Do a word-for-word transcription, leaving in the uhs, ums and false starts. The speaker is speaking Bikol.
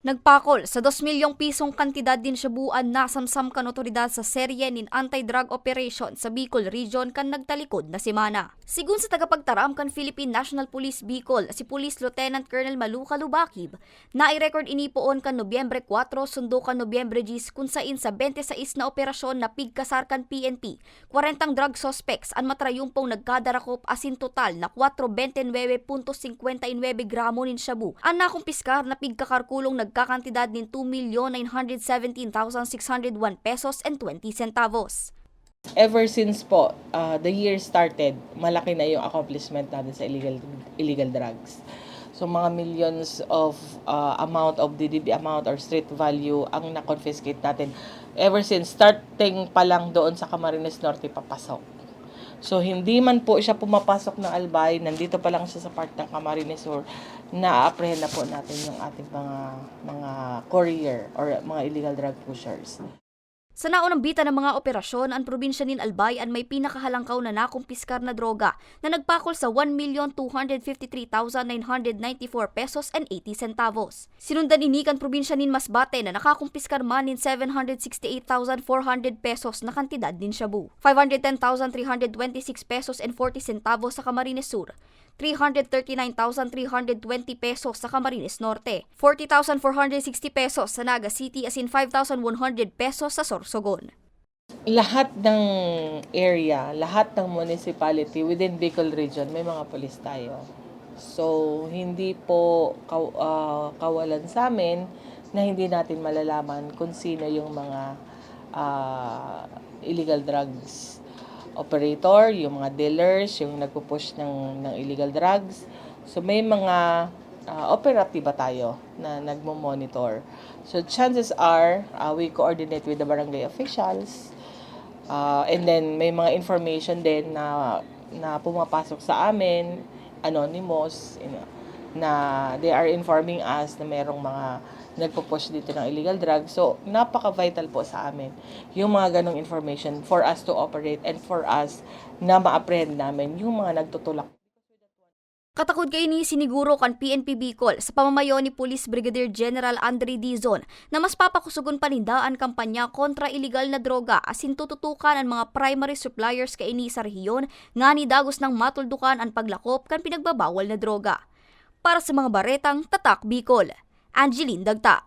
Nagpakol sa dos milyong pisong kantidad nin shabu an nasamsam kan otoridad sa serye nin anti-drug operation sa Bicol Region kan nagtalikod na semana. Sigon sa tagapagtaram kan Philippine National Police Bicol, si Police Lieutenant Colonel Maluca Lubakib, nai-record ini poon kan Nobyembre kuwatro sundo kan Nobyembre diyes, kun sain sa bente sais na operasyon na pigkasar kan P N P, kwarentang drug suspects an matrayumpong nagkadarakop asin total na kwatro bente nuebe punto singkwenta y nuebe gramo nin shabu an nakumpiskar na pigkakarkulong nagkakantidad nin two million nine hundred seventeen thousand six hundred one pesos and twenty centavos. Ever since po, ah, the year started, malaki na yung accomplishment natin sa illegal illegal drugs. So, mga millions of, ah, amount of D D B amount or street value ang na-confiscate natin. Ever since, starting pa lang doon sa Camarines Norte papasok. So, hindi man po siya pumapasok ng Albay, nandito pa lang siya sa part ng Camarines Sur, na-apprehend na po natin yung ating mga, mga courier or mga illegal drug pushers. Sa naunang bitan ng mga operasyon, an probinsya nin Albay an may pinakahalangkaw na nakumpiskar na droga na nagpakol sa one million two hundred fifty three thousand nine hundred ninety four pesos and eighty centavos. Sinundan ini kan probinsya nin Masbate na nakakumpiskar man nin seven hundred sixty eight thousand four hundred pesos na kantidad nin shabu, five hundred ten thousand three hundred twenty six pesos and forty centavos sa Camarines Sur, three hundred thirty nine thousand three hundred twenty pesos sa Camarines Norte, forty thousand four hundred sixty pesos sa Naga City asin five thousand one hundred pesos sa Sorsogon. Lahat ng area, lahat ng municipality within Bicol Region, may mga pulis tayo. So, hindi po kaw- ah, kawalan sa amin na hindi natin malalaman kung sino yung mga, ah, illegal drugs operator, yung mga dealers, yung nagpo-push ng, ng illegal drugs. So, may mga, ah, operatiba tayo na nagmo-monitor. So, chances are, ah, we coordinate with the barangay officials. Ah, and then, may mga information din na, na pumapasok sa amin, anonymous, you know, na they are informing us na merong mga nagpo-push dito ng illegal drugs. So, napaka-vital po sa amin yung mga ganong information for us to operate and for us na ma-apprehend namin yung mga nagtutulak. Katakod kaini, siniguro kan P N P Bicol sa pamamayo ni Police Brigadier General Andre Dizon na mas papakusogon pa ninda an kampanya kontra iligal na droga asin tututukan an mga primary suppliers kaini sa rehiyon ngani dagos nang matuldukan an paglakop kan pinagbabawal na droga. Para sa mga baretang Tatak Bicol, Angeline Dagta.